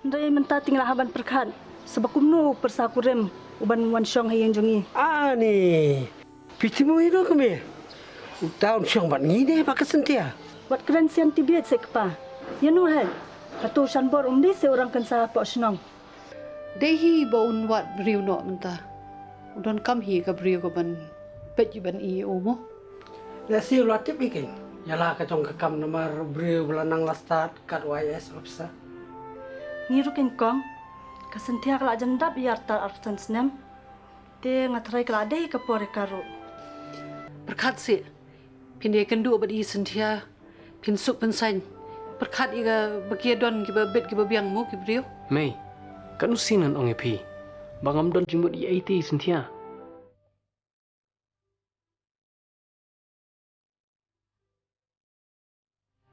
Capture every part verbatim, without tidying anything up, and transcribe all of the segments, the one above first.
Hynrei mynta te nga la hap ban pyrkhat sa ba kumno u pyrsa kurim u ban wan shong ha ïing jong ngi. Ani. Phi timo ïano kmie? Uta un shong bad ngi ne bad ka Syntia? Wat kren sian ti bieit se kpa. Ïano heh? Hato u Shanbor um dei se u rangkynsa hapoh shnong? Dei hi ba un wad briew noh mynta. U donkam hi ka briew ka ban peit ban ïoh u mo. Lehse u la tip hi kein ïa la ka jong ka kam namar u briew ba la nang la stad kat Y S officer. Ngi ruh kein kong, ka Syntia ka la jan dap ïa artat arphew san snem. Te nga tharai ka la dei ka por ïa ka ruh. Pyrkhat seh, phin ïakynduh bad i Syntia, phin suk phin saiñ. Pyrkhat ïa ka ba ki don kiba bit kiba biang mo ki briew. Mei, katno sien ngan ong ïa phi ba ngam don jingmut ïa i te i Syntia.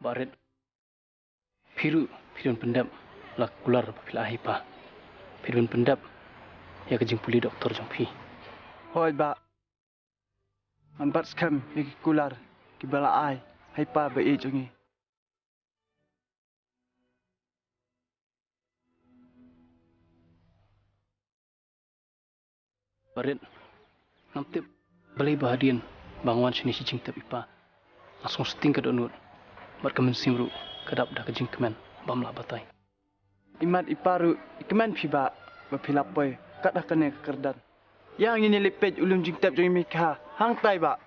Barit, phi ruh phi don pyndep la kular ba phi la ai pa. Phi don pyndep ïa ka jingpule doktor jong phi. Hooid bah. Ngan bat skhem ïa ki kular kiba la ai ha i pa ba ïeit jong ngi. Barit, ngam tip balei ba hadien ba nga wan shane shi jingtep i pa, nga sngewsting ka dohnud bad ka mynsiem ruh ka dap da ka jingkmen bym lah batai. Imat i pa ruh i kmen phi bah ba phi la poi kat ha kane ka kyrdan. Ïa ngin ïa leit peit u lum jingtep jong i Meikha hangtai bah.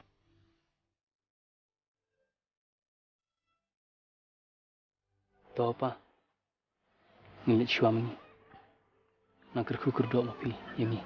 To pa, ngin leit shuwa ma ngi. Nang kyrkhu kyrdoh ma phi ïa ngi.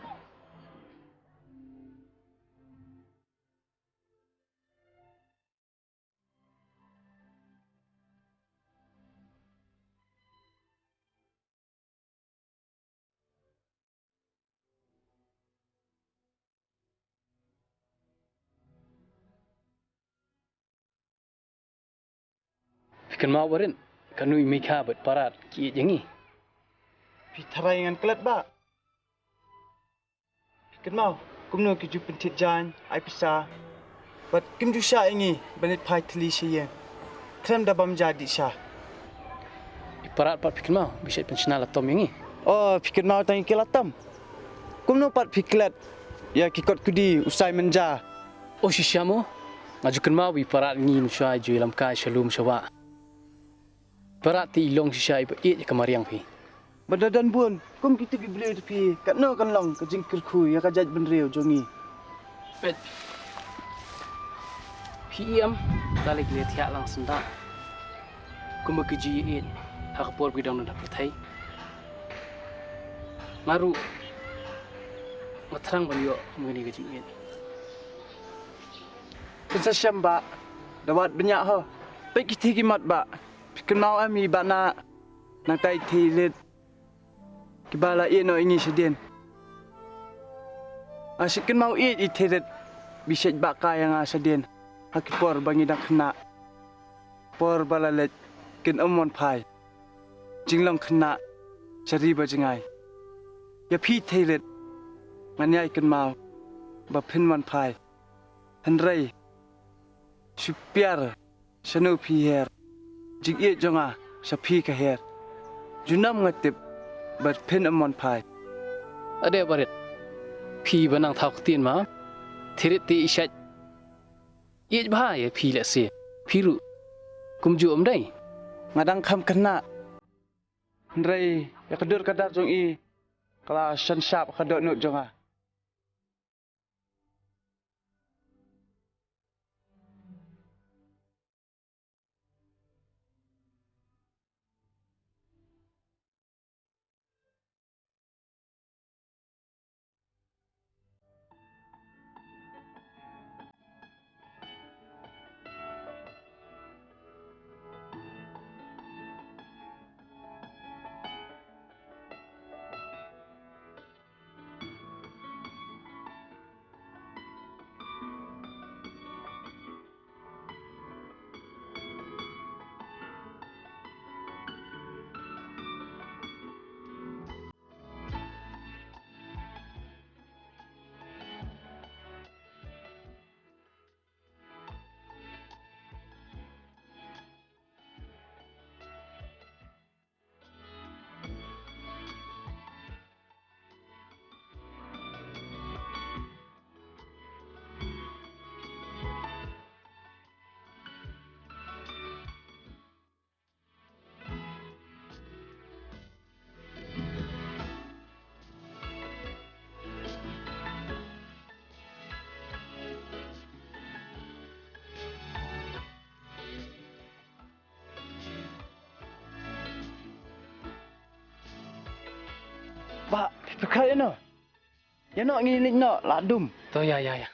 Phi kynmaw Barit, kano i Meikha bad Parat ki ïeit ïa ngi. Phi tharai ngan klet bah. Phi kynmaw kumno ki ju pynthied jaiñ ai pisa bad kim ju shah ïa ngi ban leit phai thylli sha ïing. Khlem da bam ja dih sha. I Parat pat phi kynmaw ba i shait pynshna la tom ïa ngi. O phi kynmaw tang ïa ki la tom. Kumno pat phi klet ïa ki kot kudi u Simon ja. O shisha mo, nga ju kynmaw ba i Parat ngi mynshuwa i ju ïalam kai sha lum sha wah. Parat te i long shisha iba ïeit ïa ka mariang phi. Ba da don bun kum kitu ki briew te phi, katno kan long ka jingkyrkhu ïa ka jaitbynriew jong ngi. Peit. Phi ïam, ta lei ki leit thiah lang syndah kumba ki ju ïeit ha ka por ba ki dang don ha pyrthei. Nga ruh nga thrang ban ïoh kum kane ka jingïeit. Phin sa shem bah, da wad bniah ho. Peit ki thei ki mat bah. Phi kynmaw em i Bah Nah, nangta i Theirit, kiba la ïeh noh ïa ngi shadien. Nga shu kynmaw ïeit i Theirit ba i shait bah kai ïa nga shadien ha ki por ba ngi dang khynnah. Por ba la leit kin ym wan phai. Jinglong khynnah sha ri ba jngai. Ïa phi Theirit, ngan ïai kynmaw ba phin wan phai. Hynrei shu pyrkhat shano phi her. Jingïeit jong nga sha phi ka her. Junom nga tip ba phin ym wan phai. Ade Barit, phi ba nang thaw ktien ma. Theirit te i shait ïeit bha ïa phi lehse. Phi ruh kumjuh ym dei? Nga dang kham khynnah. Hynrei ïa ka dur ka dar jong i ka la shon shap ha ka dohnud jong nga. Bah, phi pyrkhat ïano? Ïano ngi leit noh, la dum. To ïa ïa ïa.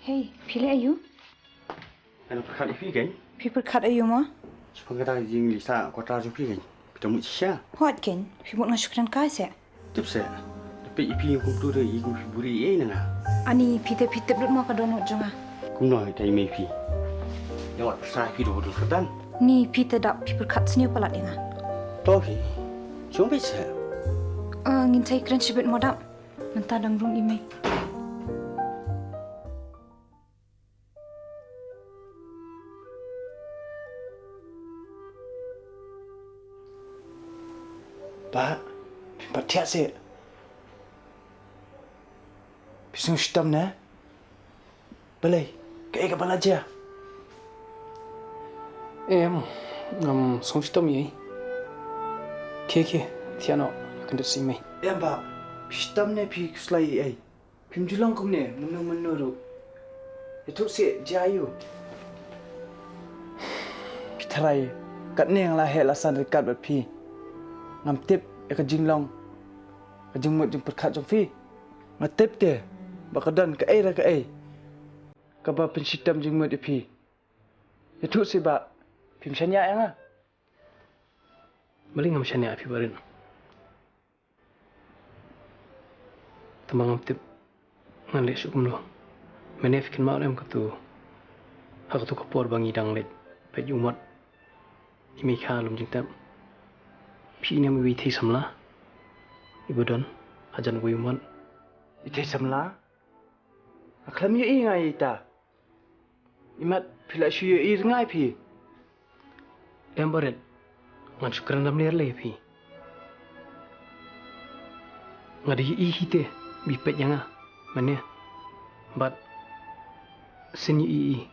Hei, phi leh aiu? Nga pyrkhat ïa phi kein. Phi pyrkhat aiu mo? Shaphang kata ka jingleit sha quarter jong phi kein. Phi dang mut shisha? Hooid kein, phi mut nga shu kren kai seh. Tip seh. Da peit ïa phi kumtu te i kum phi buri ei na nga. Ani phi te phi tip lut mo ka dohnud jong nga. Kumno ïa ka i mei phi? Ïa wat pyrsa phi da ba dun kyrdan. Ni phi te da phi pyrkhat sniew palat ïa nga. To phi. Shong beit seh. Ah, ngin sa ïakren shibit mo da. Mynta dang rung i mei. Bah, phim pat thiah seh. Phi sngewshitom ne? Balei? Kaei kaba la jia? Em, ngam sngewshitom ei. Khie khie, thiah noh, kynduh sih mei. Em bah, phi shitom ne phi khuslai ei? Phim ju long kumne mynno mynno ruh. Ïathuh seh jia aiu? Phi tharai katne nga la heh la san ryngkat bad phi. Ngam tip ïa ka jinglong, ka jingmut jingpyrkhat jong phi. Nga tip te ba ka don kaei re kaei kaba pynshitom jingmut ïa phi. Ïathuh seh bah, phim shaniah ïa nga? Balei ngam shaniah ïa phi Barit? Tangba ngam tip ngan leh shuh kumno. Mynne phi kynmaw em katu, ha katu ka por ba ngi dang leit peit u mot i Meikha lum jingtep, phi i ne em iwei i thei samla iba don hajan uwei u mot? I thei samla? Nga khlem ïohi nga ïa ita. Imat phi la shu ïohi rngai phi. Em Barit, ngan shu kren lamler lei ïa phi. Nga dei ïohi hi te ba i peit ïa nga mynne. Bad sien ïohi i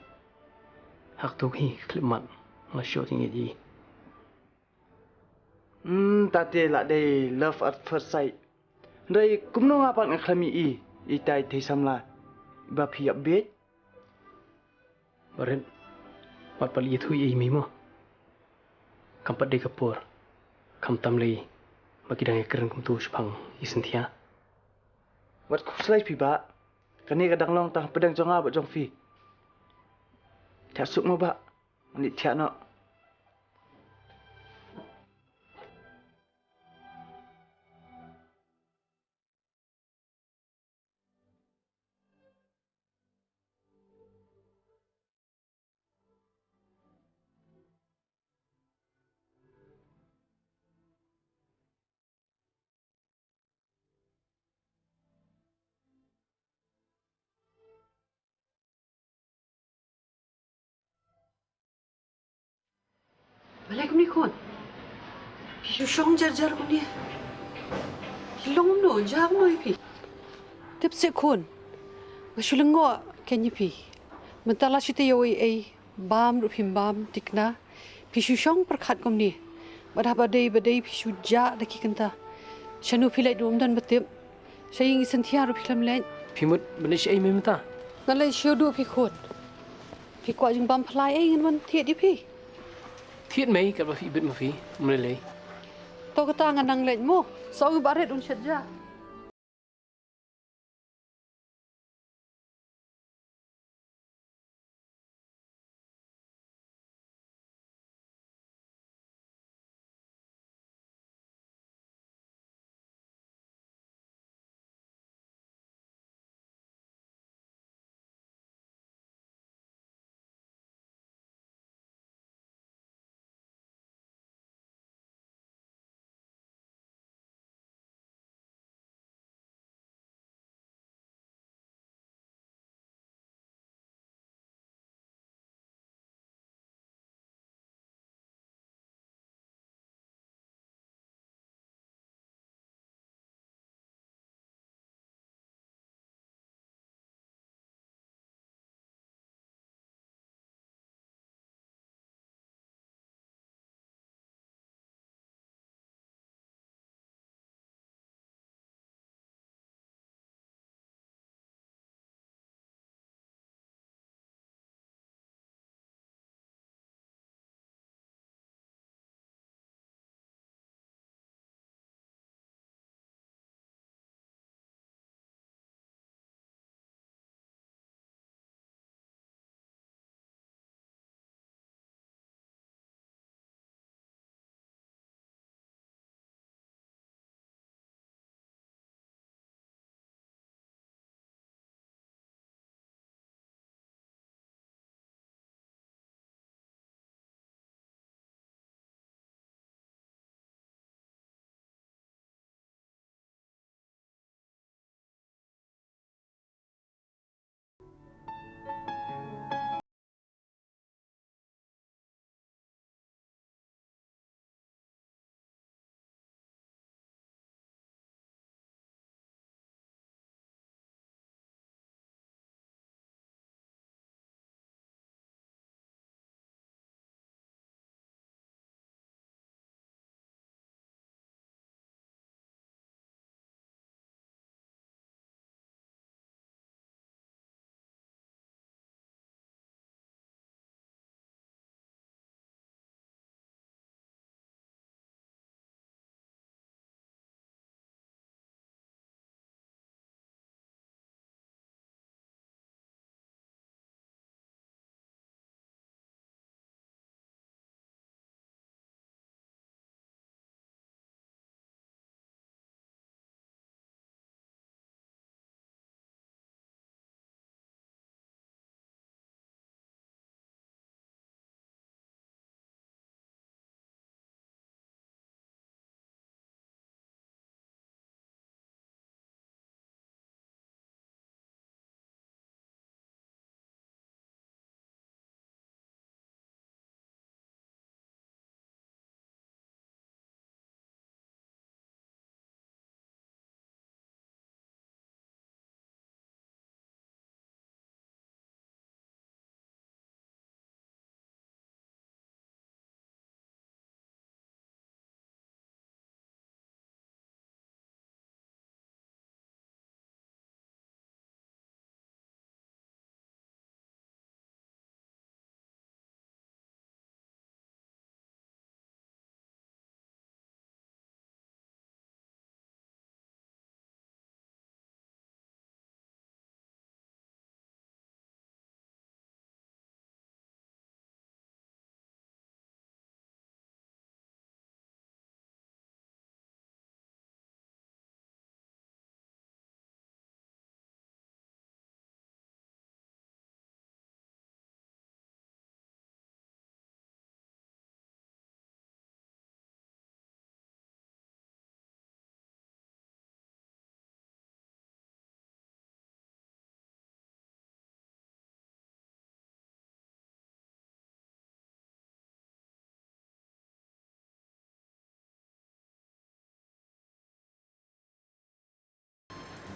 ha katu hi khyllipmat nga la shoh jingïeit ïa i. Hmm, ta te la dei love at first sight. Hynrei kumno nga pat nga khlem ïohi ita i thei samla ba phi ïap bieit? Barit, wat pat leit ïathuh ei ei mo. Kam pat dei ka por, khamtam lei ba ki dang ïakren kumtu shaphang i Synthia. Wat khuslai phi bah, kane ka dang long tang hapdeng jong nga bad jong phi. Thiah suk mo bah, ngan leit thiah noh. Balei kumne khun? Phi shu shong jar jar kumne. Phi long kumno, jia kumno ïa phi? Tip seh khun. Nga shu lyngngoh kein ïa phi. Mynta la shu te ïa u ei ei, bam ruh phim bam, thikna. Phi shu shong pyrkhat kumne. Bad haba dei ba dei phi shu jah da ki kynta. Shano phi leit ruh ym don ba tip. Sha ïing i Synthia ruh phi khlem leit. Phi mut ban leit shaei mynta? Ngan leit sha ïing u phi khun. Phi kwah jingbam phylla ei, ngan wan thied ïa phi. Thied mei, katba phi bit ma phi, ym lei lei. To kata ngan nang leit mo. Sa ong i Barit un shet ja.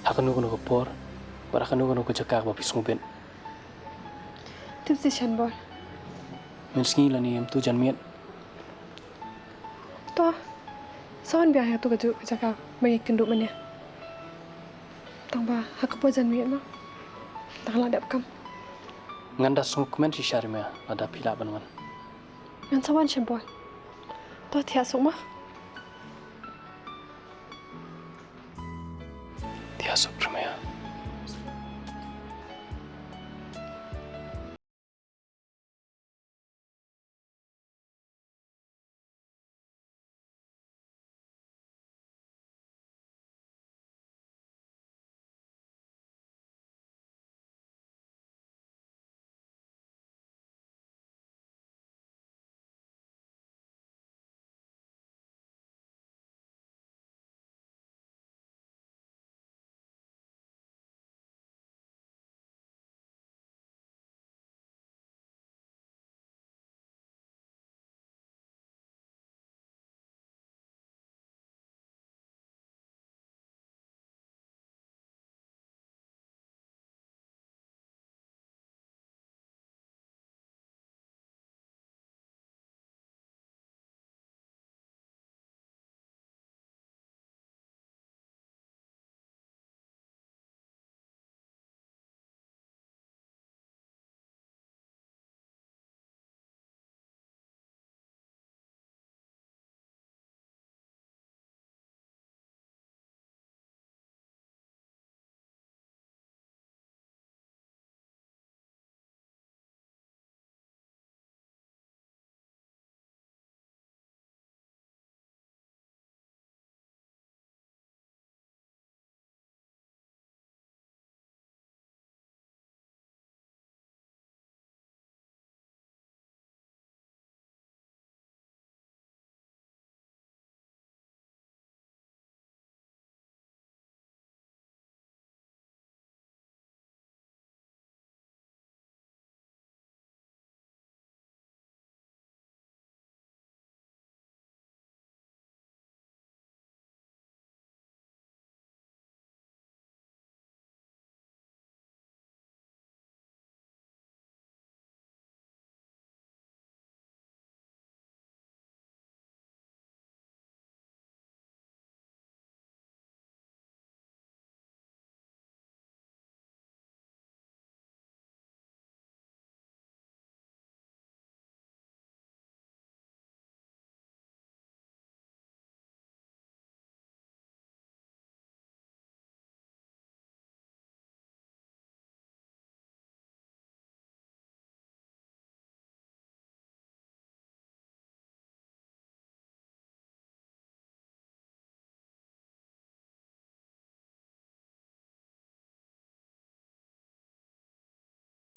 Ha kano kano ka por bad ha kano kano ka jaka kaba phi sngewbit. Tip shisien bor. Mynsngi lane mynta jan miet. To, sa wan biang ha kato ka jaka ba ngi kynduh mynne. Tang ba ha ka por jan miet ma, tang la dep kam. Ngan da sngewkmen shisha Rimaya lada phi lah ban wan. Ngan sa wan shisien bor. To thiah suk ma. Thiah suk Rimaya.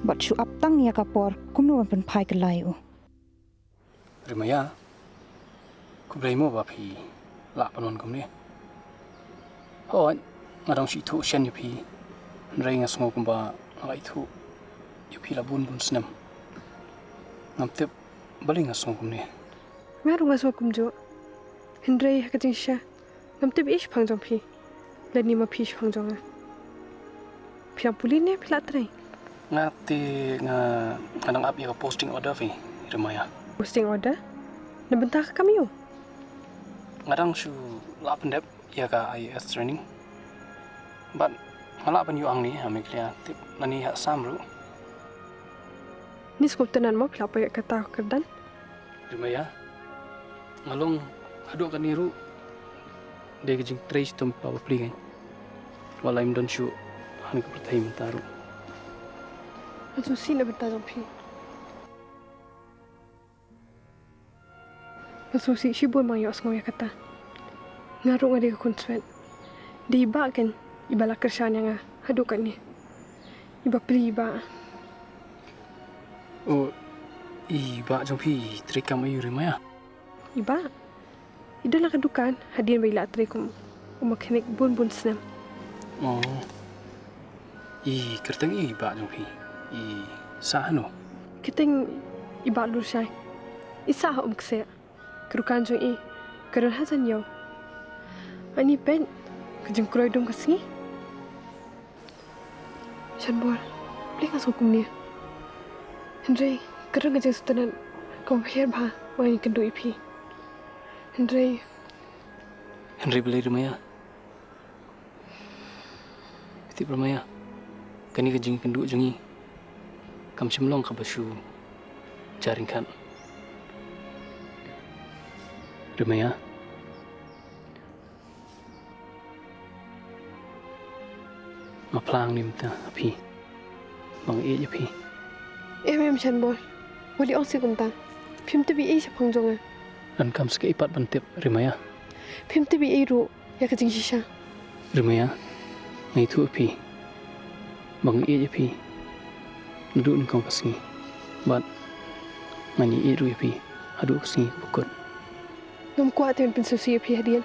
Bad shu ap tang ïa ka por kumno ban pynphai kylla ïa u. Rimaya, khublei mo ba phi lah ban wan kumne. Hooid, nga dang shu ithuh shen ïa phi. Hynrei nga sngew kumba nga la ithuh ïa phi la bun bun snem. Ngam tip balei nga sngew kumne. Nga ruh nga sngew kumjuh. Hynrei ha ka jingshisha ngam tip ïa i shaphang jong phi lane ma phi shaphang jong nga. Phi dang pule ne phi la trei? Nga te nga, nga dang ap ïa ka posting order phi, Rimaya. Posting order? Na bynta ka kam aïu? Nga dang shu lah pyndep ïa ka I A S training. Bad nga lah ban ïoh hangne ha Meghalaya, tip lane ha Assam ruh. Ni sngewtynnat mo phi lah poi ïa kata ka kyrdan. Rimaya, nga long haduh katne ruh dei ka jingtrei shitom pa bapli kein. Wat la im don shuh ha kane ka pyrthei mynta ruh. Nga sngewsih na bynta jong phi. Nga sngewsih shibun ba nga ïohsngew ïa kata. Nga ruh nga dei ka khun swet. Dei i bah kein iba la kyrshan ïa nga haduh katne. I bapli i bah. O, i bah jong phi i trei kam aïu Rimaya? I bah i don la ka dukan hadien ba i la trei kum u mechanic bun bun snem. O, i kyrteng i bah jong phi? I sah hano? Kyrteng i bah Lurshai. I sah ha Umkse. Ka dukan jong i ka don hajan ïew. Ani peit ka jingkroi dum ka sngi. Shanbor, balei nga sngew kumne? Hynrei ka don ka jingsngewtynnat kaba pher bha ba ngan ïakynduh ïa phi. Hynrei Hynrei balei Rimaya? Phi tip Rimaya, kane ka jingkynduh jong ngi kam shym long kaba shu jar ryngkat. Rimaya, nga phlang nim ta ha phi. Ba nga ïeit ïa phi. Em em Shanbor, wat ong shuh kumta. Phim tip ei ei shaphang jong nga. Donkam sa kaei pat ban tip Rimaya. Phim tip ei ei ruh ïa ka jingshisha. Rimaya, nga ïathuh ïa phi ba nga ïeit ïa phi naduh nyngkong ka sngi. Bad ngan ïeit ruh ïa phi haduh ka sngi kaba kut. Ngam kwah te ban pynsngewsih ïa phi hadien.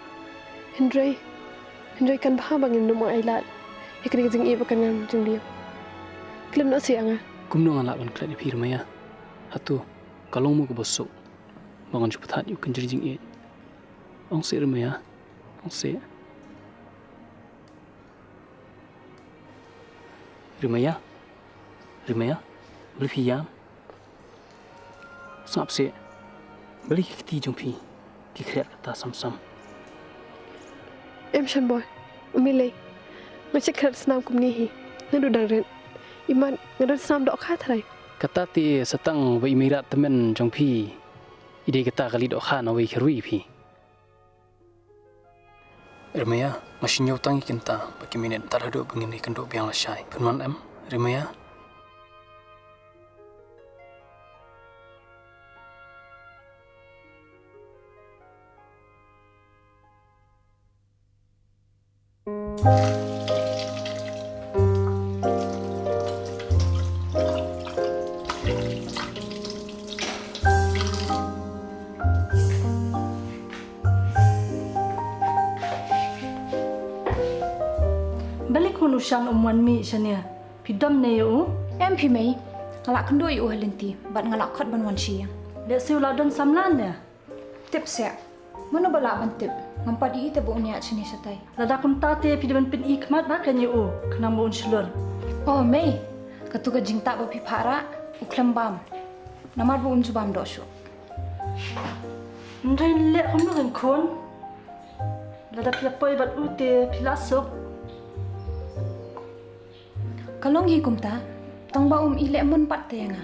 Hynrei, hynrei kan bha ba ngin ym ai lad ïa kane ka jingïeit ba kan nang jingdih. Klet noh seh ïa nga. Kumno ngan lah ban klet ïa phi Rimaya? Hato ka long mo kaba suk ba ngan shu pynthat ïa u kynjri jingïeit? Ong seh Rimaya, ong seh. Rimaya, Rimaya, balei phi ïam? Sngap seh, balei ki kti jong phi ki khriat kata sam sam? Em Shanbor, ym lei lei. Nga shu khriat snam kumne hi naduh dang rit. Imat nga don snam dohkha tharai. Kata te sa tang ba i mei rat tymmen jong phi i dei kata ka leit dohkha na wei kyrwi phi. Rimaya, nga shu ñiew tang ïa kynta bad ki minit tad haduh ba ngin ïakynduh biang lashai. Phin wan em Rimaya? Balei khun u Shan um wan mih shane? Phi dom ne ïa u? Em phi mei, nga la kynduh ïa u ha lynti bad nga la khot ban wan sha ïing. Lehse u la don samla ne? Tip seh. Mano ba lah ban tip? Ngam pat ïohi te ba un ïaid shane shatai. Lada kumta te phi dei ban pyni khmat bha kein ïa u khnang ba un shlur. Oh mei, kato ka jingtah ba phi phah rah u khlem bam. Namar ba un ju bam doh shuh. Hynrei leh kumno kein khun? Lada phi ïa poi bad u te phi la suk. Ka long hi kumta, tang ba um ïalehmon pat te ïa nga.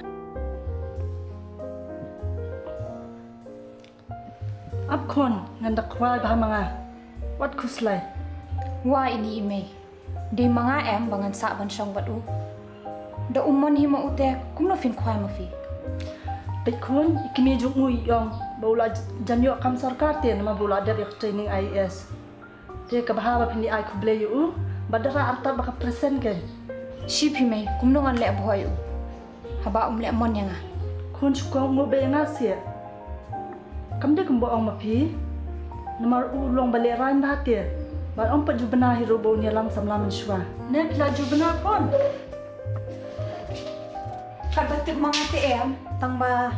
Ap khun, ngan da kwai bha ma nga. Wat khuslai. Wa ini i mei. Dei ma nga em ba ngan sah ban shong bad u. Da um mon hi ma u te kumno phin kwai ma phi. Peit khun, i kmie jong u i ong ba u la jan ïoh kam sorkar te namar ba u la dep ïa ka training I A S. Te ka bha ba phin ïa ai khublei ïa u, ba da rah artat ba ka present kein. Shi phi mei, kumno ngan leh bha ïa u haba um lehmon ïa nga. Khun shu kohnguh beit ïa nga seh. Kam dei kumba ong ma phi. Namar u long ba lehraiñ bha te. Bad ym pat ju bna hi ruh ba un ïalam samla mynshuwa. Ne phi la ju bna khun? Katba tip ma nga te em, tang ba